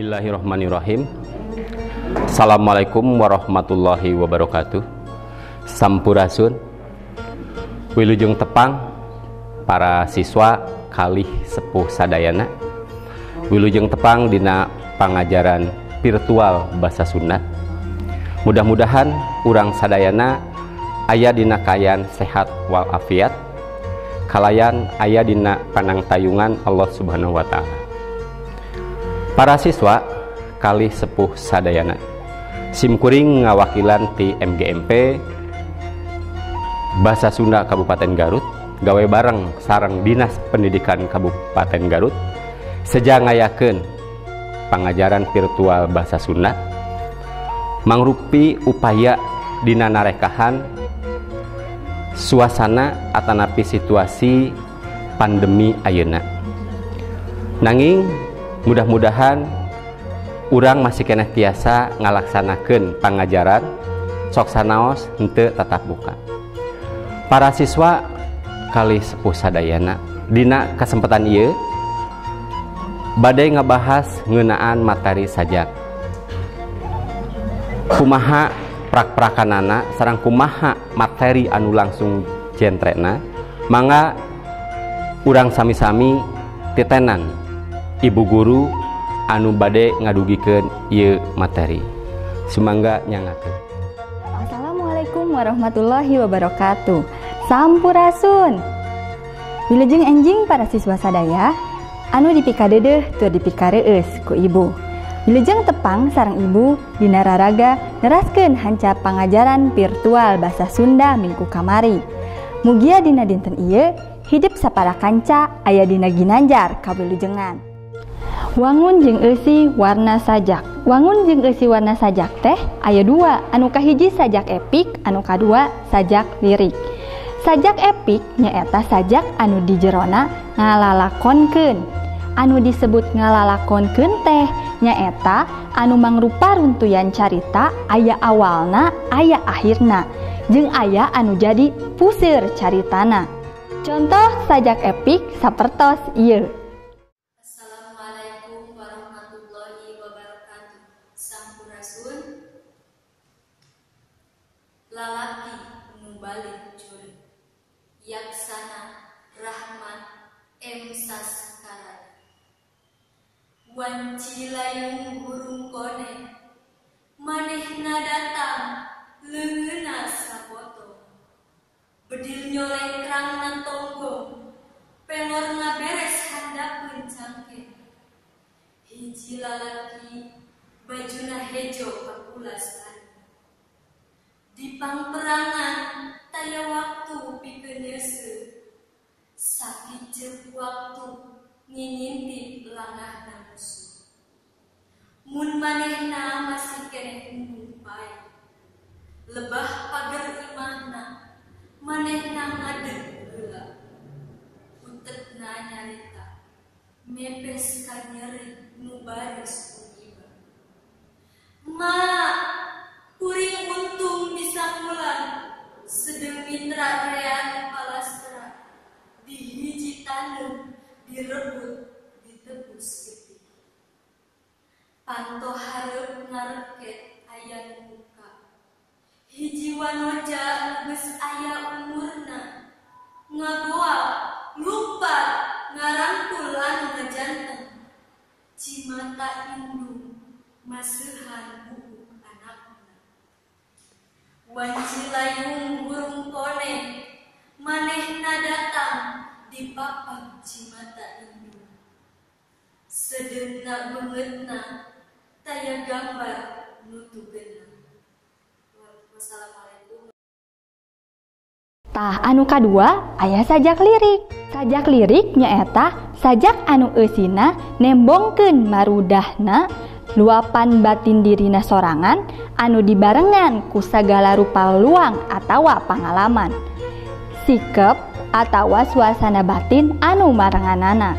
Bismillahirrahmanirrahim. Assalamualaikum warahmatullahi wabarakatuh. Sampurasun. Wilujeng tepang para siswa kalih sepuh sadayana. Wilujeng tepang dina pangajaran virtual bahasa Sunda. Mudah-mudahan urang sadayana aya dina kaayaan sehat walafiat, kalayan aya dina panangtayungan Allah Subhanahu wa taala. Para siswa kalih sepuh sadayana, simkuring ngawakilan ti MGMP Bahasa Sunda Kabupaten Garut gawe bareng sareng Dinas Pendidikan Kabupaten Garut seja ngayakeun pangajaran virtual bahasa Sunda mangrupi upaya dina narekahan suasana atanapi situasi pandemi ayeuna. Nanging mudah-mudahan urang masih keneh tiasa ngalaksanakeun pangajaran sok sanaos henteu tatap muka. Para siswa kalih sepuh sadayana, dina kesempatan ieu bade ngabahas ngeunaan materi sajak. Kumaha prak-prakanana sareng kumaha materi anu langsung jentrena, mangga urang sami-sami titenan ibu guru anu bade ngadugikeun ieu materi. Sumangga nyangakeun. Assalamualaikum warahmatullahi wabarakatuh. Sampurasun. Wilujeng enjing para siswa sadaya anu dipikadeudeuh tur dipikareueus ku ibu. Wilujeng tepang sareng ibu dina raraga neraskeun hanca pangajaran virtual bahasa Sunda minggu kamari. Mugia dina dinten ieu hidup sapara kanca aya dina ginanjar kawilujengan. Wangun jeung eusi warna sajak. Wangun jeung eusi warna sajak teh aya dua, anu kahiji sajak epik, anu kadua sajak lirik. Sajak epik nyaeta sajak anu di jerona ngalalakonkeun. Anu disebut ngalalakonkeun teh nyaeta anu mangrupa runtuyan carita aya awalna, aya akhirna, jeung aya anu jadi puseur caritana. Contoh sajak epik sapertos ieu. Assalamualaikum warahmatullahi wabarakatuh. Sampurasun. Lalaki nu balik curi. Yaksana Rahmat M Saskara. Wanci layung hurung kone, manehna datang leungeunna sapoto. Bedil nyolengkrang na tonggong, pelor ngaberes handapeun cangkeh. Hiji lalaki bajuna hejo kapulas tani. Di pangperangan taya waktu pikeun yeuseuh, sakiceuk waktu ngingintip langahna musuh. Mun manehna masih keneh embung pae, lebah pager imahna manehna ngadeg heula. Utekna nyarita mepes ka nyeri nu baris ku iba. Ma, kuring untung bisa pulang sedeng mitra rean palastra di hiji taneuh direbut ditebus getih. Panto hareup ngareket aya nu muka, hiji wanoja geus aya umurna, ngagoa lumpat ngarangkul anu ngajanteng, cimata indung maseuhan buuk anakna. Wanci layung hurung kone, manehna datang dipapag cimata indung. Sedeuna beungeutna taya gambar nutugeuna. Wassalamualaikum. Tah anu kadua aya sajak lirik. Sajak lirik nyaeta sajak anu eusina nembongkeun marudahna luapan batin dirina sorangan anu dibarengan ku sagala rupa luang atawa pangalaman, sikep atawa suasana batin anu marenganana.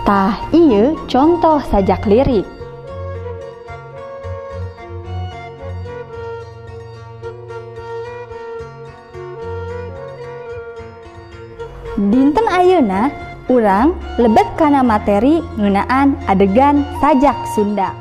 Tah ieu contoh sajak lirik. Dinten ayeuna Urang lebet kana materi ngeunaan adegan sajak Sunda.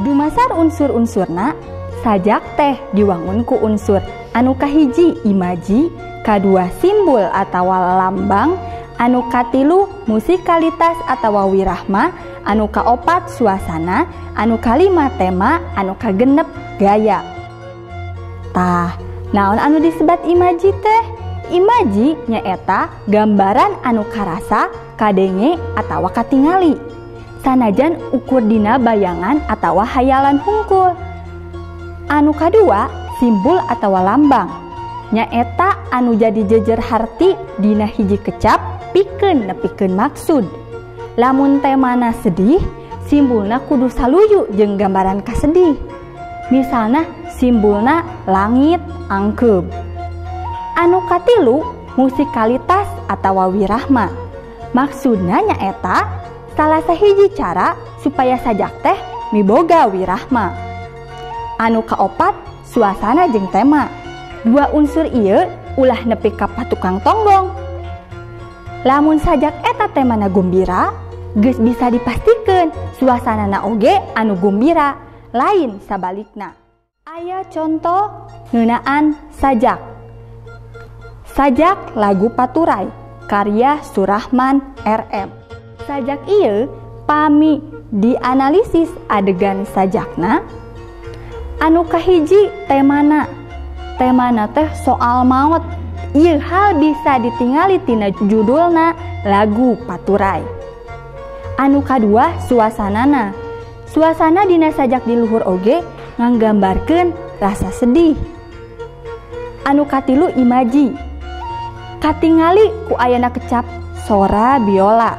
Dumasar unsur-unsurna, sajak teh diwangun ku unsur anu kahiji imaji, kadua simbol atawa lambang, anu katilu musikalitas atawa wirahma, anu kaopat suasana, anu kalima tema, anu kagenep gaya. Tah, naon anu disebat imaji teh? Imaji nyaeta gambaran anu karasa, kadenge atawa katingali. Sanajan ukur dina bayangan atawa hayalan hungkul. Anu kadua simbol atawa lambang. Nyaeta anu jadi jejer harti dina hiji kecap pikeun nepikeun maksud. Lamun temana sedih, simbulna kudu saluyu jeung gambaran kasedih. Misalna simbulna langit angkeub. Anu katilu musikalitas atawa wirahma. Maksudna nyaeta salah sahiji cara supaya sajak teh miboga wirahma. Anu kaopat suasana jeung tema. Dua unsur ieu ulah nepi ka patukang tonggong. Lamun sajak eta temana gumbira, geus bisa dipastikeun suasanana oge anu gumbira, lain sabalikna. Aya contoh ngeunaan sajak. Sajak lagu Paturai karya Surahman RM. Sajak ieu pami dianalisis adegan sajakna. Anu kahiji temana. Temana teh soal maut. Ieu hal bisa ditingali tina judulna lagu Paturai. Anu kadua suasanana. Suasana dina sajak di luhur oge nganggambarkeun rasa sedih. Anu katilu imaji. Katingali ku ayana kecap sora biola.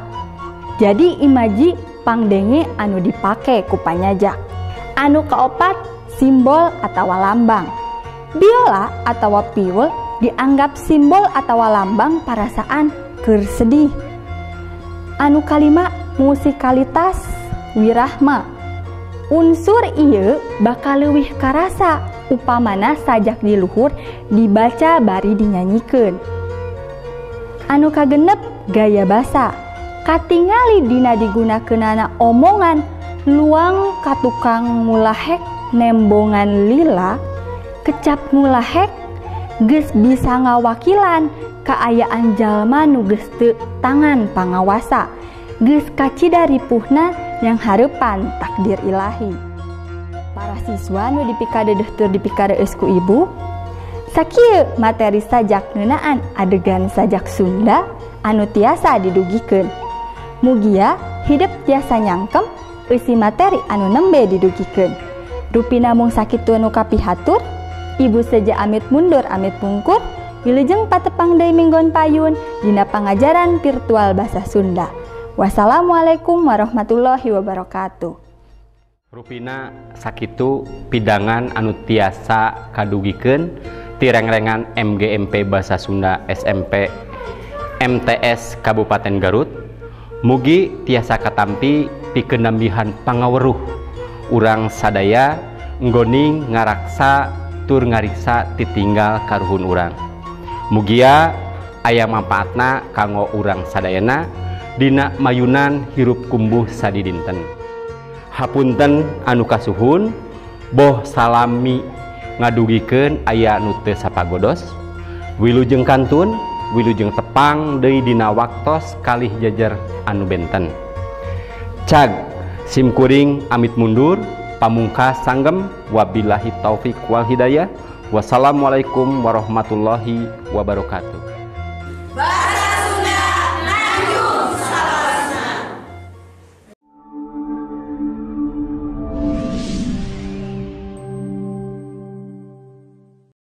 Jadi imaji pangdenge anu dipake ku panyajak. Anu kaopat simbol atawa lambang. Biola atawa piul dianggap simbol atawa lambang parasaan keur sedih. Anu kalima musikalitas wirahma. Unsur ieu bakal leuwih karasa upamana sajak di luhur dibaca bari dinyanyikeun. Anu kagenep gaya basa. Katingali dina digunakeunana omongan luang ka tukang ngulahek nembongan lila, kecap ngulahek geus bisa ngawakilan kaayaan jalma nu geus teu tangan pangawasa, geus kacida ripuhna yang hareupan takdir ilahi. Para siswa nu dipikadeudeeh tur dipikareus ku ibu, sakieu materi sajak ngeunaan adegan sajak Sunda anu tiasa didugikeun. Mugia hidep tiasa nyangkem eusi materi anu nembe didugikeun. Rupina mung sakitu nu kapihatur, ibu seja amit mundur amit pungkur, wilujeng patepang deui minggon payun dina pangajaran virtual basa Sunda. Wassalamualaikum warahmatullahi wabarakatuh. Rupina sakitu pidangan anu tiasa kadugikeun ti rengrengan MGMP Basa Sunda SMP MTS Kabupaten Garut. Mugi tiasa katampi pikeun nambihan pangaweruh urang sadaya nggoning ngaraksa tur ngariksa titinggal karuhun urang. Mugia aya manfaatna kanggo urang sadayana dina mayunan hirup kumbuh sadidinten. Hapunten anu kasuhun, boh salami ngadugikeun aya nu teu sapagodos. Wilujeng kantun, wilujeng tepang deui dina waktos kalih jajar anu benten. Cag simkuring amit mundur, pamungkas sanggem, wabillahi taufik wal hidayah. Wassalamualaikum warahmatullahi wabarakatuh.